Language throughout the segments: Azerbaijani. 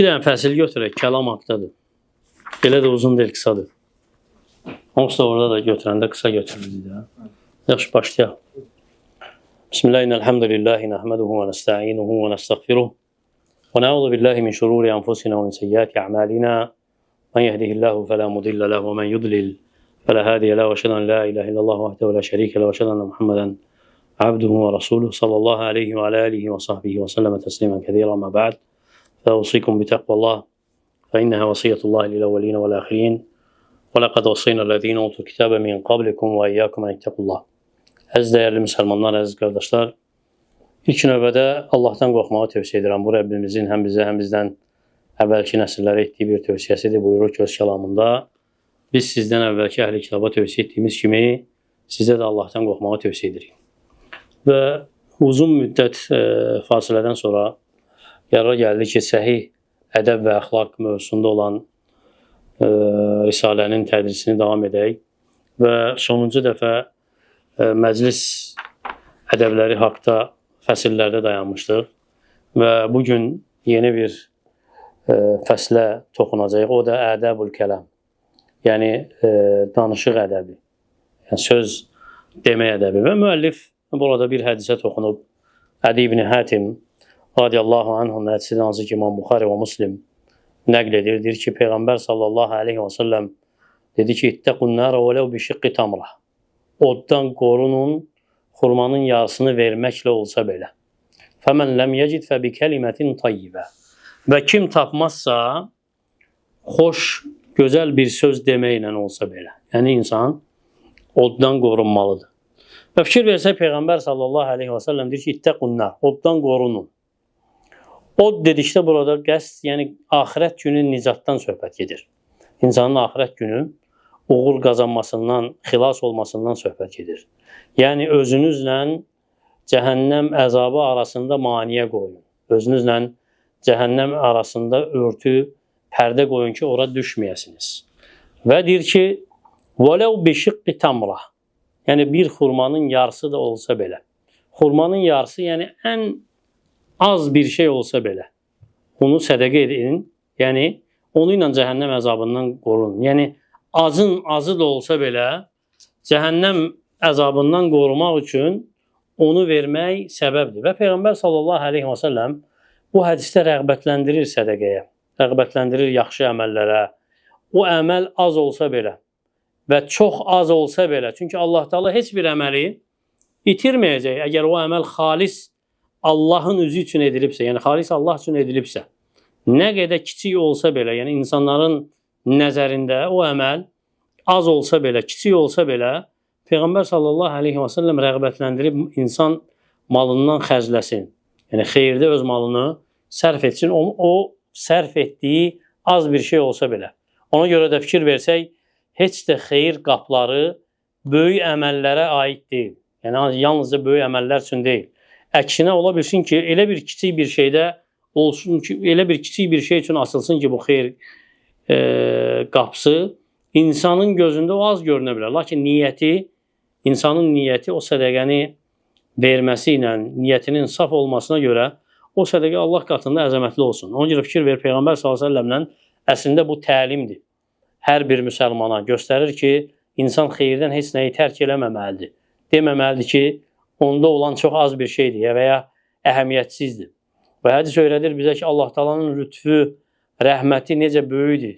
İki dənə fəsil götürək, kəlam haqqdadır. Elə də uzun deyil, qısadır. Onsuz da orada da götürəndə qısa götürürdük də. Yaxşı, başlayaq. Bismillahirrahmanirrahim. Nəhməduhu və nəsta'inuhu və nəstəğfiruh. Və nəuzu billahi min şururi anfusina və min seyyiati a'malina. Men yehdihillahu fela mudilla lehu və men yudlil fela hadiye lehu. Eşhedü en la ilahe illallah vahdehu la şerike lehu ve eşhedü enne Muhammeden abduhu və rasuluhu sallallahu aleyhi və ala alihi və sahbihi və səlləmə təslimen kəsiran ma ba'd. فأوصيكم بتقوى الله فإنها وصية الله للأولين والآخرين ولقد وصينا الذين أوتوا الكتاب من قبلكم وإياكم أن اتقوا الله. Əziz dəyərli müsəlmanlar, əziz qardaşlar, ilk növbədə Allahdan qorxmağı tövsiyə edirəm. Bu Rəbbimizin həm bizə, həm bizdən əvvəlki nəsillərə etdiyi bir tövsiyəsidir. Buyurur ki, öz kəlamında, biz sizdən əvvəlki əhli kitaba tövsiyə etdiyimiz kimi sizə də Allahdan qorxmağı tövsiyə edirik. Və uzun müddət fasilədən sonra qərara gəldi ki, səhih ədəb və əxlaq mövzusunda olan risalənin tədrisini davam edək və sonuncu dəfə məclis ədəbləri haqda fəsillərdə dayanmışdıq və bugün yeni bir fəslə toxunacağıq. O da ədəbül kəlam, yəni danışıq ədəbi, yəni söz demək ədəbi. Və müəllif burada bir hədisə toxunub. Ədi ibn Hətim radiyallahu anhun hədisidir, hansı ki İmam Buxari və Muslim nəql edir. Deyir ki, Peyğəmbər sallallahu aleyhi və səlləm dedi ki, İttəqun nara vələv bi şiqqi tamra. Oddan qorunun, xurmanın yarısını verməklə olsa belə. Fəmən ləm yecid fə bi kəlimətin tayyibə. Və kim tapmazsa, xoş, gözəl bir söz deməklə olsa belə. Yəni, insan oddan qorunmalıdır. Və fikir versək, Peyğəmbər sallallahu aleyhi və səlləm deyir ki, İttəqun nar, oddan qorunun. Od dedikdə burada qəsd, yəni axirət günü nicatdan söhbət gedir. İnsanın axirət günü uğur qazanmasından, xilas olmasından söhbət gedir. Yəni özünüzlə cəhənnəm əzabı arasında maniyə qoyun. Özünüzlə cəhənnəm arasında örtü, pərdə qoyun ki, ora düşməyəsiniz. Və deyir ki, وَلَوْ بِشِقِّ تَمْرَةٍ. Yəni bir xurmanın yarısı da olsa belə. Xurmanın yarısı, yəni ən az bir şey olsa belə, onu sədəqə edin, yəni onu ilə cəhənnəm əzabından qorunun. Yəni azın azı da olsa belə, cəhənnəm əzabından qorumaq üçün onu vermək səbəbdir. Və Peyğəmbər sallallahu aleyhi və səlləm bu hədisdə rəğbətləndirir sədəqəyə, rəğbətləndirir yaxşı əməllərə. O əməl az olsa belə və çox az olsa belə, çünki Allah Teala heç bir əməli itirməyəcək. Əgər o əməl xalis Allahın üzü üçün edilibsə, yəni xalis Allah üçün edilibsə, nə qədər kiçik olsa belə, yəni insanların nəzərində o əməl az olsa belə, kiçik olsa belə, Peyğəmbər sallallahu aleyhi və səlləm rəğbətləndirib insan malından xərcləsin. Yəni xeyirdə öz malını sərf etsin, o sərf etdiyi az bir şey olsa belə. Ona görə də fikir versək, heç də xeyir qapıları böyük əməllərə aid deyil. Yəni yalnızca böyük əməllər üçün deyil. Əksinə ola bilsin ki, elə bir kiçik bir şeydə olsun ki, elə bir kiçik bir şey üçün açılsın ki, bu xeyir qapısı insanın gözündə o az görünə bilər. Lakin niyyəti, insanın niyyəti o sədəqəni verməsi ilə, niyyətinin saf olmasına görə o sədəqə Allah qatında əzəmətli olsun. Ona görə fikir ver, Peyğəmbər sallallahu əleyhi və səlləmlə əslində bu təlimdir. Hər bir müsəlmana göstərir ki, insan xeyirdən heç nəyi tərk eləməməlidir. Deməməlidir ki, onda olan çox az bir şeydir və ya əhəmiyyətsizdir. Və hədis öyrədir bizə ki, Allah Taala'nın lütfü, rəhməti necə böyükdür.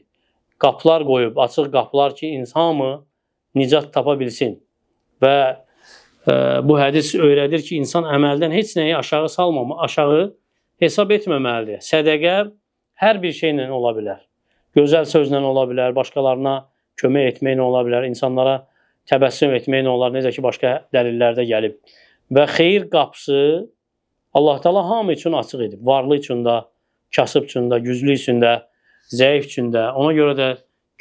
Qapılar qoyub, açıq qapılar ki, insan hamı nicat tapa bilsin. Və bu hədis öyrədir ki, insan əməldən heç nəyi aşağı salmamalı, aşağı hesab etməməlidir. Sədəqə hər bir şeylə ola bilər. Gözəl sözlə ola bilər, başqalarına kömək etməklə ola bilər, insanlara təbəssüm etməklə olar, necə ki, başqa dəlillərdə gəlib. Və xeyir qapısı Allah Teala hamı üçün açıq edib. Varlı üçün də, kasıb üçün də, güclü üçün də, zəif üçün də. Ona görə də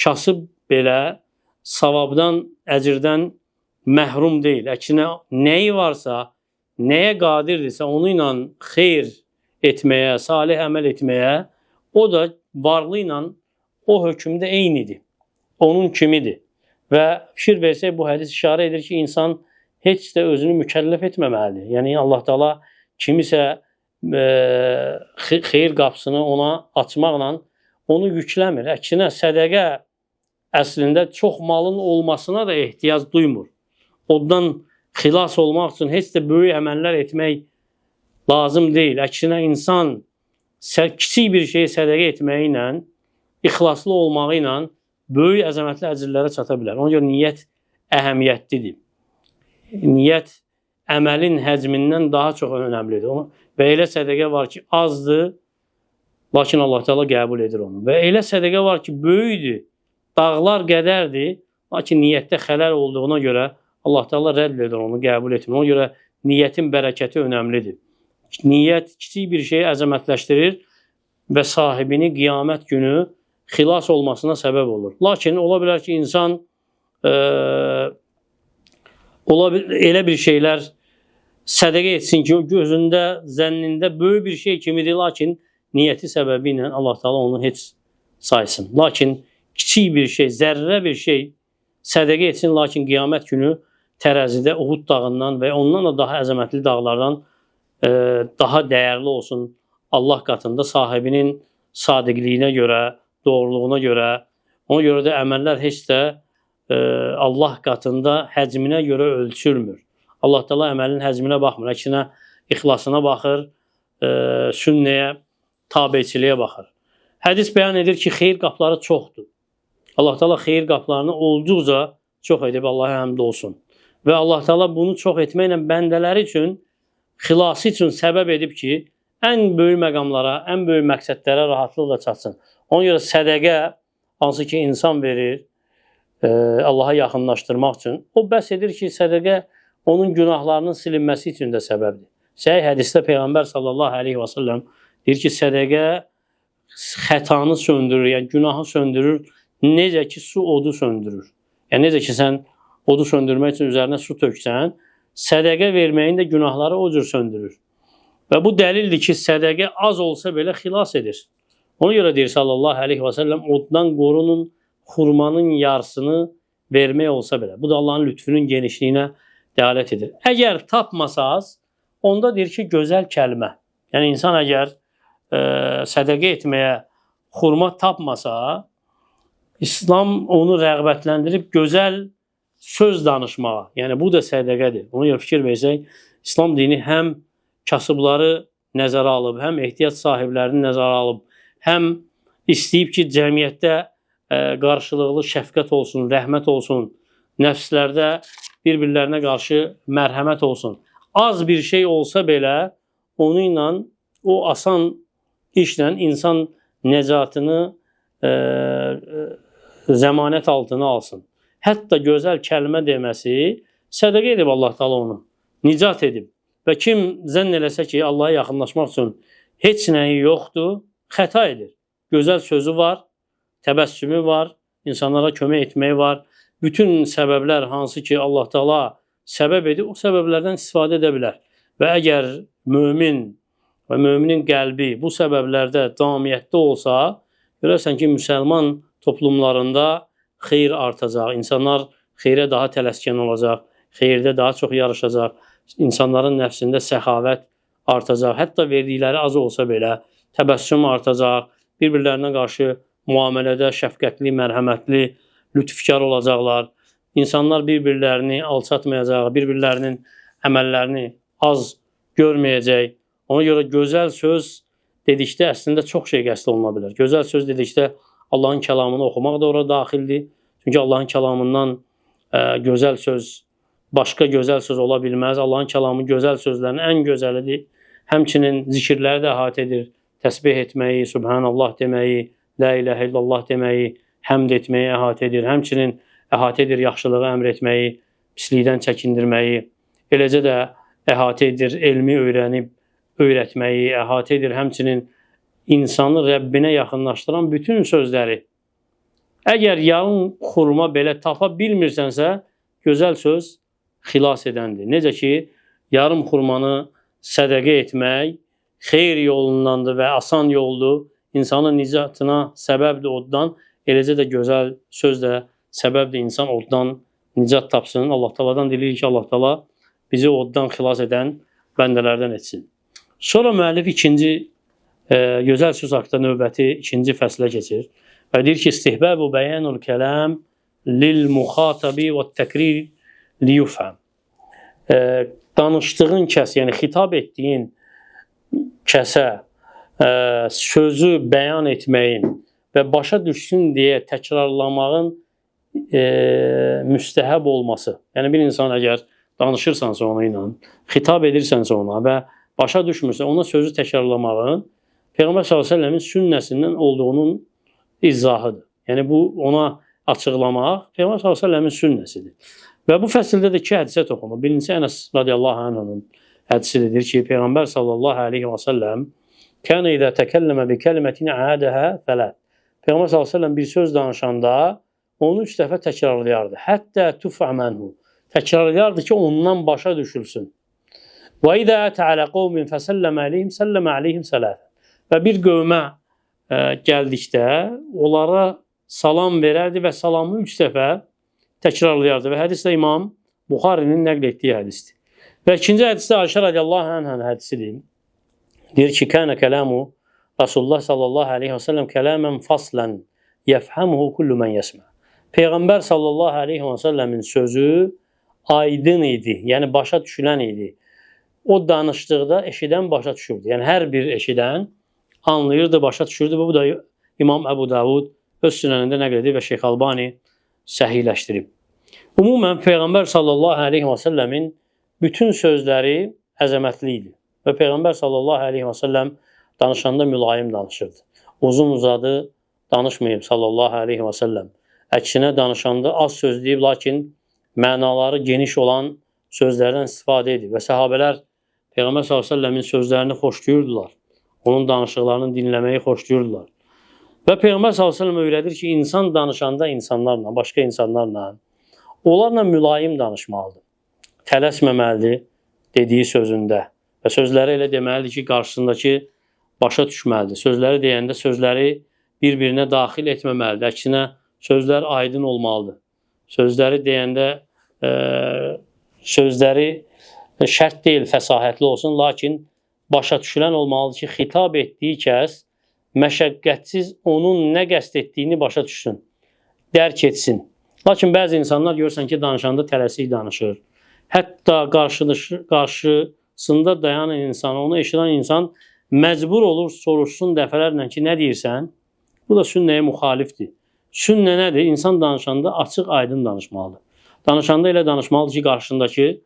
kasıb belə savabdan, əcirdən məhrum deyil. Əksinə nəyi varsa, nəyə qadirdirsə, onu ilə xeyir etməyə, salih əməl etməyə, o da varlı ilə o hökmdə eynidir. Onun kimidir. Və fikir versək, bu hədis işarə edir ki, insan heç də özünü mükəlləf etməməlidir. Yəni Allah Teala kimisə xeyir qapısını ona açmaqla onu yükləmir. Əksinə sədəqə əslində çox malın olmasına da ehtiyac duymur. Ondan xilas olmaq üçün heç də böyük əməllər etmək lazım deyil. Əksinə insan kiçik bir şeyi sədəqə etməyi ilə, ixlaslı olmağı ilə böyük əzəmətli əcrlərə çata bilər. Ona görə niyyət əhəmiyyətlidir. Niyyət əməlin həcmindən daha çox önəmlidir. Və elə sədəqə var ki, azdır, lakin Allah Teala qəbul edir onu. Və elə sədəqə var ki, böyükdür, dağlar qədərdir, lakin niyyətdə xələl olduğuna görə Allah Teala rədd edir onu, qəbul etmir. Ona görə niyyətin bərəkəti önəmlidir. Niyyət kiçik bir şeyi əzəmətləşdirir və sahibini qiyamət günü xilas olmasına səbəb olur. Lakin ola bilər ki, insan elə bir şeylər sədəqə etsin ki, o gözündə, zənnində böyük bir şey kimidir, lakin niyyəti səbəbi ilə Allah Teala onu heç saysın. Lakin kiçik bir şey, zərrə bir şey sədəqə etsin, lakin qiyamət günü tərəzidə Uhud dağından və ondan da daha əzəmətli dağlardan daha dəyərli olsun Allah qatında sahibinin sadiqliyinə görə, doğruluğuna görə. Ona görə də əməllər heç də Allah qatında həcminə görə ölçülmür. Allah Teala əməlin həcminə baxmır, əksinə ixlasına baxır, sünnəyə, tabeçiliyə baxır. Hədis bəyan edir ki, xeyir qapıları çoxdur. Allah Teala xeyir qapılarını olduqca çox edib, Allaha həmd olsun. Və Allah Teala bunu çox etməklə bəndələri üçün, xilası üçün səbəb edib ki, ən böyük məqamlara, ən böyük məqsədlərə rahatlıqla çatsın. Ona görə sədəqə, hansı ki insan verir Allaha yaxınlaşdırmaq üçün, o bəs edir ki, sədəqə onun günahlarının silinməsi üçün də səbəbdir. Səhih hədisdə Peyğəmbər sallallahu əleyhi və səlləm deyir ki, sədəqə xətanı söndürür, yəni günahı söndürür, necə ki su odu söndürür. Yəni necə ki sən odu söndürmək üçün üzərinə su töksən, sədəqə verməyin də günahları o cür söndürür. Və bu dəlildir ki, sədəqə az olsa belə xilas edir. Ona görə deyir sallallahu əleyhi və səlləm, oddan qorunun, xurmanın yarısını vermək olsa belə. Bu da Allahın lütfünün genişliyinə dəlalət edir. Əgər tapmasaz, onda deyir ki, gözəl kəlmə. Yəni insan əgər sədəqə etməyə xurma tapmasa, İslam onu rəğbətləndirib gözəl söz danışmağa. Yəni bu da sədəqədir. Ona görə fikir versək, İslam dini həm kasıbları nəzərə alıb, həm ehtiyac sahiblərini nəzərə alıb, həm istəyib ki, cəmiyyətdə qarşılıqlı şəfqət olsun, rəhmət olsun, nəfslərdə bir-birlərinə qarşı mərhəmət olsun. Az bir şey olsa belə, onunla, o asan işlə insan nəcatını zəmanət altına alsın. Hətta gözəl kəlmə deməsi sədəqə edib Allah Teala onu, nicat edib. Və kim zənn eləsə ki, Allaha yaxınlaşmaq üçün heç nəyi yoxdur, xəta edir. Gözəl sözü var, təbəssümü var, insanlara kömək etməyi var. Bütün səbəblər hansı ki Allah Teala səbəb edir, o səbəblərdən istifadə edə bilər. Və əgər mömin və möminin qəlbi bu səbəblərdə davamiyyətdə olsa, görərsən ki, müsəlman toplumlarında xeyir artacaq, insanlar xeyrə daha tələskən olacaq, xeyirdə daha çox yarışacaq, insanların nəfsində səxavət artacaq, hətta verdikləri az olsa belə təbəssüm artacaq, bir-birlərinə qarşı müamilədə şəfqətli, mərhəmətli, lütfkar olacaqlar. İnsanlar bir-birlərini alçatmayacaq, bir-birlərinin əməllərini az görməyəcək. Ona görə gözəl söz dedikdə əslində çox şey qəsd oluna bilər. Gözəl söz dedikdə Allahın kəlamını oxumaq da ora daxildir. Çünki Allahın kəlamından gözəl söz, başqa gözəl söz ola bilməz. Allahın kəlamı gözəl sözlərin ən gözəlidir. Həmçinin zikirləri də əhatə edir. Təsbih etməyi, Subhanallah deməyi, La ilahə illallah deməyi, həmd etməyi əhatə edir. Həmçinin əhatə edir yaxşılığı əmr etməyi, pislikdən çəkindirməyi. Eləcə də əhatə edir elmi öyrənib öyrətməyi, əhatə edir həmçinin insanı Rəbbinə yaxınlaşdıran bütün sözləri. Əgər yarım xurma belə tapa bilmirsənsə, gözəl söz xilas edəndir. Necə ki, yarım xurmanı sədəqə etmək xeyir yolundandır və asan yoldur. İnsanın nicatına səbəbdir oddan. Eləcə də gözəl söz də səbəbdir insan oddan nicat tapsın. Allah Taala'dan diləyirik ki, Allah Taala bizi oddan xilas edən bəndələrdən etsin. Sonra müəllif ikinci gözəl söz haqqında növbəti ikinci fəslə keçir və deyir ki, istihbabu bəyanul kəlam lil muxatabi və təkrir liyufham. Danışdığın kəs, yəni xitab etdiyin kəsə sözü bəyan etməyin və başa düşsün deyə təkrarlamağın müstəhəb olması. Yəni bir insan əgər danışırsansa ona ilə, xitab edirsənsə ona və başa düşmürsə, ona sözü təkrarlamağın Peyğəmbər sallallahu əleyhi və səlləmin sünnəsindən olduğunun izahıdır. Yəni bu ona açıqlamaq Peyğəmbər sallallahu əleyhi və səlləmin sünnəsidir. Və bu fəsildə də iki hədisə toxunur. Birincisi Ənəs radiyallahu anh'ın hədisidir ki, Peyğəmbər sallallahu əleyhi və səlləm kana izə təkəlləmə bi kəlimətin ədəhə fələ. Peyğəmbər sallallahu əleyhi və səlləm bir söz danışanda onu 3 dəfə təkrarlayardı. Hətta tuf'amanhu. Təkrarlayardı ki, ondan başa düşülsün. Və izə ətə alə qovmin fəsəlləmə əleyhim səlləmə əleyhim sələsə. Və bir qövmə gəldikdə onlara salam verərdi və salamı 3 dəfə təkrarlayardı. Və hədis də İmam Buxarinin nəql etdiyi hədisdir. Və ikinci hədisdə Ayşə radiyallahu anh'ın hədisidir. Deyir ki, kənə kələmu Rasulullah sallallahu aleyhi və səlləm kələmən faslən yəfhəmuhu kullu mən yəsmə. Peyğəmbər sallallahu aleyhi və səlləmin sözü aydın idi, yəni başa düşülən idi. O danışdıqda eşidən başa düşürdü. Yəni hər bir eşidən anlayırdı, başa düşürdü. Bu da İmam Əbu Davud öz sünənində nəql edir və Şeyx Albani səhihləşdirib. Ümumən Peyğəmbər sallallahu aleyhi və səlləmin bütün sözləri əzəmətli idi. Və Peyğəmbər sallallahu aleyhi və səlləm danışanda mülayim danışırdı. Uzun uzadı danışmayıb sallallahu aleyhi və səlləm. Əksinə danışanda az söz deyib, lakin mənaları geniş olan sözlərdən istifadə edib. Və səhabələr Peyğəmbər sallallahu əleyhi və səlləmin sözlərini xoşlayırdılar. Onun danışıqlarını dinləməyi xoşlayırdılar. Və Peyğəmbər sallallahu əleyhi və səlləm öyrədir ki, insan danışanda insanlarla, başqa insanlarla, onlarla mülayim danışmalıdır. Tələsməməlidir dediyi sözündə. Və sözləri elə deməlidir ki, qarşısındakı başa düşməlidir. Sözləri deyəndə sözləri bir-birinə daxil etməməlidir. Əksinə sözlər aydın olmalıdır. Sözləri deyəndə sözləri şərt deyil fəsahətli olsun, lakin başa düşülən olmalıdır ki, xitab etdiyi kəs məşəqqətsiz onun nə qəsd etdiyini başa düşsün, dərk etsin. Lakin bəzi insanlar görürsən ki, danışanda tələsik danışır. Hətta qarşısında dayanan insan, onu eşidən insan məcbur olur soruşsun dəfələrlə ki, nə deyirsən? Bu da sünnəyə müxalifdir. Sünnə nədir? İnsan danışanda açıq, aydın danışmalıdır. Danışanda elə danışmalıdır ki, qarşısındakı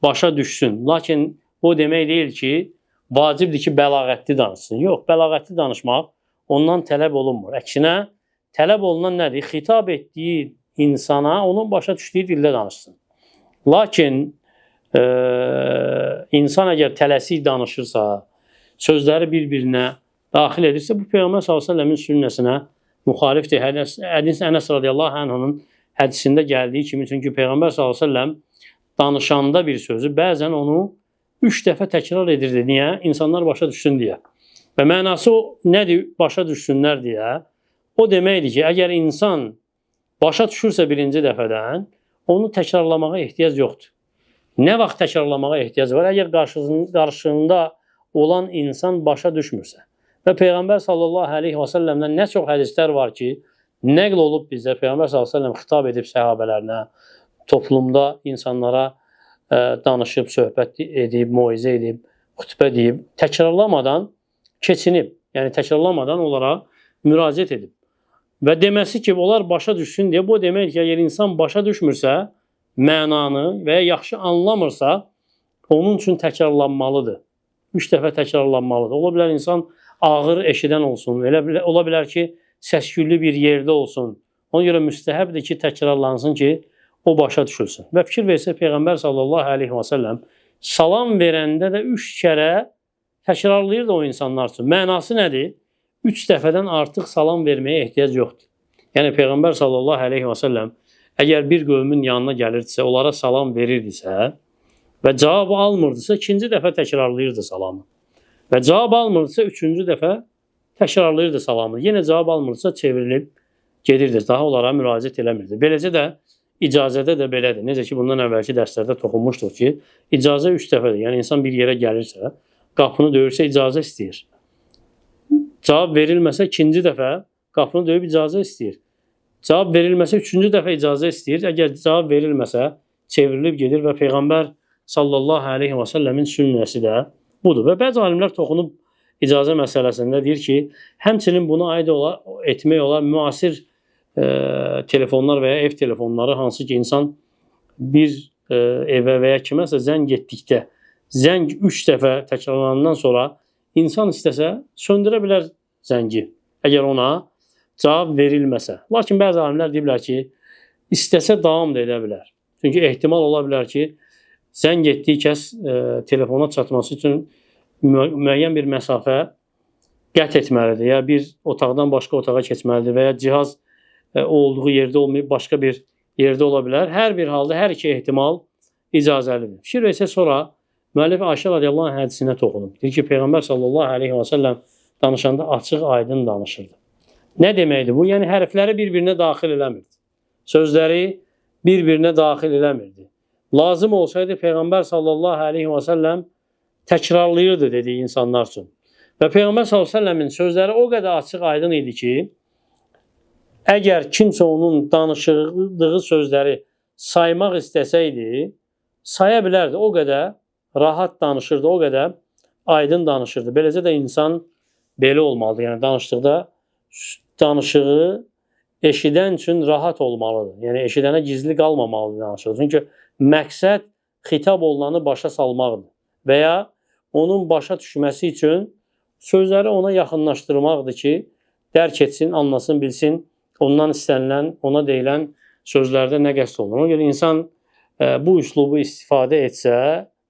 başa düşsün. Lakin o demək deyil ki, vacibdir ki, bəlağətli danışsın. Yox, bəlağətli danışmaq ondan tələb olunmur. Əksinə, tələb olunan nədir? Xitab etdiyi insana onun başa düşdüyü dildə danışsın. Lakin insan əgər tələsik danışırsa, sözləri bir-birinə daxil edirsə, bu Peyğəmbər sallallahu əleyhi və səlləmin sünnəsinə müxalifdir. Hədis Ənəs radiyallahu anh'ın hədisində gəldiyi kimi, çünki Peyğəmbər sallallahu əleyhi və səlləm danışanda bir sözü bəzən onu 3 dəfə təkrar edirdi. Niyə? İnsanlar başa düşsün deyə. Və mənası o nədir? Başa düşsünlər deyə. O deməkdir ki, əgər insan başa düşürsə birinci dəfədən, onu təkrarlamağa ehtiyac yoxdur. Nə vaxt təkrarlamağa ehtiyac var? Əgər qarşısında olan insan başa düşmürsə. Və Peyğəmbər sallallahu əleyhi və səlləmdən nə çox hədislər var ki, nəql olub bizə Peyğəmbər sallallahu əleyhi və səlləm xitab edib səhabələrinə, toplumda insanlara danışıb, söhbət edib, moizə edib, xütbə deyib, təkrarlamadan keçinib, yəni təkrarlamadan onlara müraciət edib. Və deməsi ki, onlar başa düşsün deyə, bu deməkdir ki, əgər insan başa düşmürsə mənanı və ya yaxşı anlamırsa, onun üçün təkrarlanmalıdır. 3 dəfə təkrarlanmalıdır. Ola bilər insan ağır eşidən olsun, elə ola bilər ki, səsküllü bir yerdə olsun. Ona görə müstəhəbdir ki, təkrarlansın ki, o başa düşülsün. Və fikir versə Peyğəmbər sallallahu əleyhi və səlləm salam verəndə də 3 kərə təkrarlayırdı o insanlar üçün. Mənası nədir? 3 dəfədən artıq salam verməyə ehtiyac yoxdur. Yəni Peyğəmbər sallallahu əleyhi və səlləm əgər bir qövmün yanına gəlirdisə, onlara salam verirdisə və cavab almırdısa, ikinci dəfə təkrarlayırdı salamı. Və cavab almırdısa, üçüncü dəfə təkrarlayırdı salamı. Yenə cavab almırdısa, çevrilib gedirdi. Daha onlara müraciət eləmirdi. Beləcə də icazədə də belədir. Necə ki, bundan əvvəlki dərslərdə toxunmuşduq ki, icazə 3 dəfədir. Yəni insan bir yerə gəlirsə, qapını döyürsə icazə istəyir. Cavab verilməsə ikinci dəfə qapını döyüb icazə istəyir. Cavab verilməsə üçüncü dəfə icazə istəyir. Əgər cavab verilməsə çevrilib gedir və Peyğəmbər sallallahu əleyhi və səlləmin sünnəsi də budur. Və bəzi alimlər toxunub icazə məsələsində deyir ki, həmçinin buna aid ola, etmək olar müasir telefonlar və ya ev telefonları, hansı ki insan bir evə və ya kiməsə zəng etdikdə zəng 3 dəfə təkrarlanandan sonra insan istəsə söndürə bilər zəngi, əgər ona cavab verilməsə. Lakin bəzi alimlər deyiblər ki, istəsə davam da edə bilər. Çünki ehtimal ola bilər ki, zəng etdiyi kəs telefona çatması üçün müəyyən bir məsafə qət etməlidir. Ya bir otaqdan başqa otağa keçməlidir və ya cihaz o olduğu yerdə olmayıb başqa bir yerdə ola bilər. Hər bir halda hər iki ehtimal icazəlidir. Fikir versə sonra müəllif Ayşə radiyallahu anh hədisinə toxunub. Deyir ki, Peyğəmbər sallallahu əleyhi və səlləm danışanda açıq, aydın danışırdı. Nə deməkdir bu? Yəni hərfləri bir-birinə daxil eləmirdi. Sözləri bir-birinə daxil eləmirdi. Lazım olsaydı Peyğəmbər sallallahu əleyhi və səlləm təkrarlayırdı dediyi insanlar üçün. Və Peyğəmbər sallallahu əleyhi və səlləmin sözləri o qədər açıq, aydın idi ki, əgər kimsə onun danışdığı sözləri saymaq istəsəydi, saya bilərdi. O qədər rahat danışırdı, o qədər aydın danışırdı. Beləcə də insan belə olmalıdır. Yəni danışdıqda danışığı eşidən üçün rahat olmalıdır. Yəni eşidənə gizli qalmamalıdır danışığı. Çünki məqsəd xitab olunanı başa salmaqdır və ya onun başa düşməsi üçün sözləri ona yaxınlaşdırmaqdır ki, dərk etsin, anlasın, bilsin ondan istənilən, ona deyilən sözlərdə nə qəsd olunur. Ona görə insan bu üslubu istifadə etsə,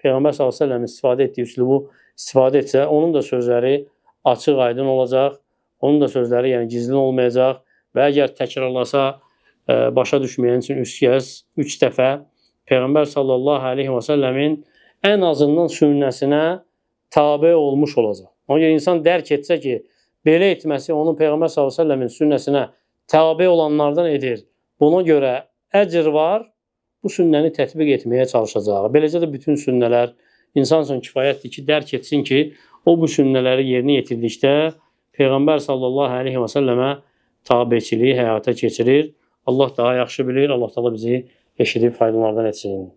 Peyğəmbər sallallahu əleyhi və səlləm istifadə etdiyi üslubu istifadə etsə, onun da sözləri açıq, aydın olacaq. Onun da sözləri yəni gizlin olmayacaq və əgər təkrarlasa başa düşməyən üçün 3 kəz, 3 dəfə Peyğəmbər sallallahu əleyhi və səlləmin ən azından sünnəsinə tabe olmuş olacaq. Ona görə insan dərk etsə ki, belə etməsi onun Peyğəmbər sallallahu əleyhi və səlləmin sünnəsinə tabe olanlardan edir. Buna görə əcr var, bu sünnəni tətbiq etməyə çalışacağı. Beləcə də bütün sünnələr insan üçün kifayətdir ki, dərk etsin ki, o bu sünnələri yerinə yetirdikdə Peyğəmbər sallallahu əleyhi və səlləmə tabeçiliyi həyata keçirir. Allah daha yaxşı bilir. Allah təala bizi eşidib faydalardan etsin.